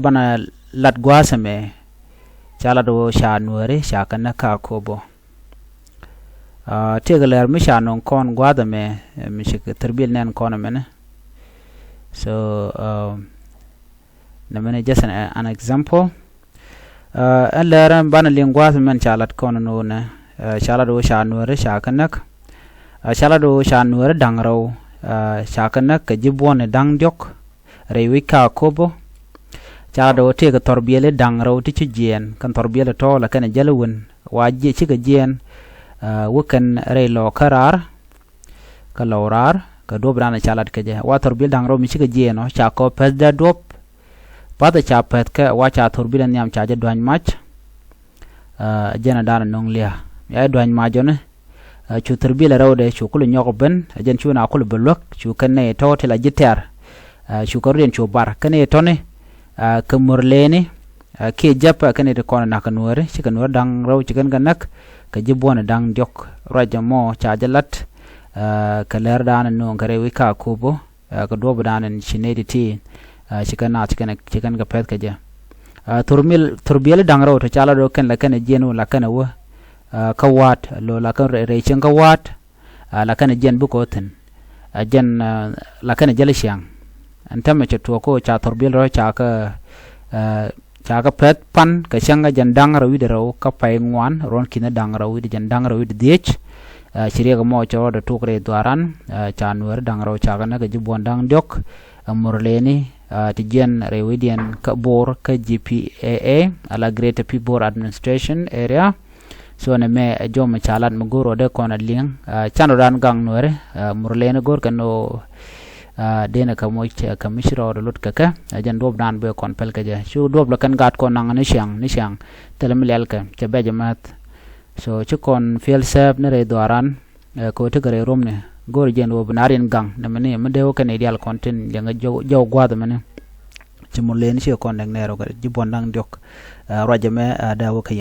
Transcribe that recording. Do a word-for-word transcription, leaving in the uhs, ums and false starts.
Banɛ lat gua̱a̱th ɛmɛ, ca lat ɣöö ca Nuääri ca kɛ näk kä Akobo. Aa, tëëkɛ lär mi ca nöŋ kɔn gua̱a̱th ɛmɛ, ɛ, mi ci kɛ thurbil nɛn kɔn ɛmɛni. So, aa, nɛ mɛni just an, an example. Aa, ɛn lär ɛn banɛ liŋ gua̱a̱th ɛmɛn ca lat kɔn ɛn ɣöö nɛ, aa, ca lat ɣöö ca Nuääri ca kɛ näk. Aa, ca lat ɣöö ca Nuääri da̱ŋ rɛw, aa, ca kɛ näk kɛ ji̱ buɔ̱ni da̱ŋ diɔ̱k rɛy wi̱c kä Akobo. Ca lat ɣöö tëëkɛ thurbiɛli da̱ŋ rɛw ti ci jiɛɛn, kɛn thurbiɛli tɔ̱ la kɛn ɛ jäl wän, wa jiɛ cikɛ jiɛɛn, aa, wä kɛn rɛy Lɔɔkä raar, kä Lɔw raar, kɛ duɔ̱ɔ̱p danɛ ca lat kɛ jɛ. Wa thurbil da̱ŋ rɛw mi cikɛ jiɛɛn ɔ, ca kɔ päth dee duɔ̱ɔ̱p. Pa̱th ɛ ca päth kɛ, wa ca thurbil ɛ nhiam ca jɛ dua̱ny mac. Aa, jɛn ɛ danɛ nöŋ lia̱a̱. Mi a jɛ dua̱ny mac ɔni, aa, cu thurbil ɛ rɛwdɛ cu kulɛ nyɔk ben, ɛ jɛn cu na kulɛ bɛ luäk, cu kɛn nɛy tɔ̱ ti la ji̱ tɛ̈r. Aa, cu kɛ rɔ̱diɛn cu bar. Kɛn nɛy tɔ̱ni, aa, kɛ Murleni, aa, kiɛ Jäpä, kɛn nɛy ti kɔn ɛ na̱k kɛ Nuääri, cikɛ Nuääri da̱ŋ rɛw ci kɛn kɛ näk, kɛ ji̱ buɔ̱ni da̱ŋ diɔ̱k. Ruac ɛmɔ ca jɛ lat, aa, kɛ lär danɛ nööŋ kɛ rɛy wi̱c kä Akobo, aa, kɛ duɔ̱ɔ̱p danɛ ci nɛy ti ti, aa, ci kɛn naath ci kɛn, ci kɛn kɛ päth kɛ jɛ. Aa, thurbil, thurbiɛli da̱ŋ rɛw tɔ̱ ca lat ɣöö kɛn la kɛn ɛ jiɛɛn wä la kɛn ɛ wä, aa, kä Wa̱a̱t, lo̱ la kɛn rɛy, rɛy cieŋ kä Wa̱a̱t, aa, la kɛn ɛ jiɛɛn bikɛ wä thi̱n. Aa, jɛn, aa, la kɛn ɛ jäl ciaŋ. Ɛn täämɛ cɛ tuɔɔk kä ca thurbil rɛw ca kɛ, aa, ca kɛ päth pan kɛ cäŋ kä jɛn da̱ŋ rɛw wi̱cdɛ rɛw kä pay ŋuan, ruɔ̱n ki̱n da̱ŋ rɛw wi̱cdɛ, jɛn da̱ŋ rɛw wi̱cdɛ dhieec. Aa, ci riɛk ɛmɔ cɛ rɔɔdɛ tok rɛy dhuaaran, aa, ca Nuääri da̱ŋ rɛw ca kɛ näk kɛ ji̱ buɔ̱n da̱ŋ diɔ̱k, aa, Murleni, aa, ti jiɛɛn rɛy wi̱cdiɛn kä Bor kä G P A A, ala Greater Pibor Administration Area. So nɛmɛ ɛ jɔw mi ca lat mi go̱o̱r ɔ dee kɔn a liŋ, aa, can rɔ dan gaŋ Nuääri, aa, Murleni go̱o̱r kɛn ɣöö, aa, denɛ kɛ moc, aa, kɛ mi ci rɔɔdɛ lot kɛ kɛ, aa, jɛn duɔ̱ɔ̱p dan bɛ kɔn päl kɛ jɛ. Cu duɔ̱ɔ̱p la kɛn gat kɔn naŋ ni ciaŋ, ni ciaŋ. Thilɛ mi liɛl kɛ, cɛ bɛc ɛ mäth. So ci kɔn feel safe ni rɛy dhuaaran, aa, kɛ ɣöö tekɛ rɛy romni. Go̱o̱r jɛn ɣöö bi na riɛn gaŋ, nɛmɛ ni, mi dee wä kɛn i̱ diaal kɔn tin liɛŋɛ jɔw, jɔw gua̱a̱th ɛmɛni. Ci Murleni ci kɔn däŋ nɛɛr wä kɛ ji̱ buɔ̱n da̱ŋ diɔ̱k. Aa, ruac ɛmɛ, aa, dee wä kɛ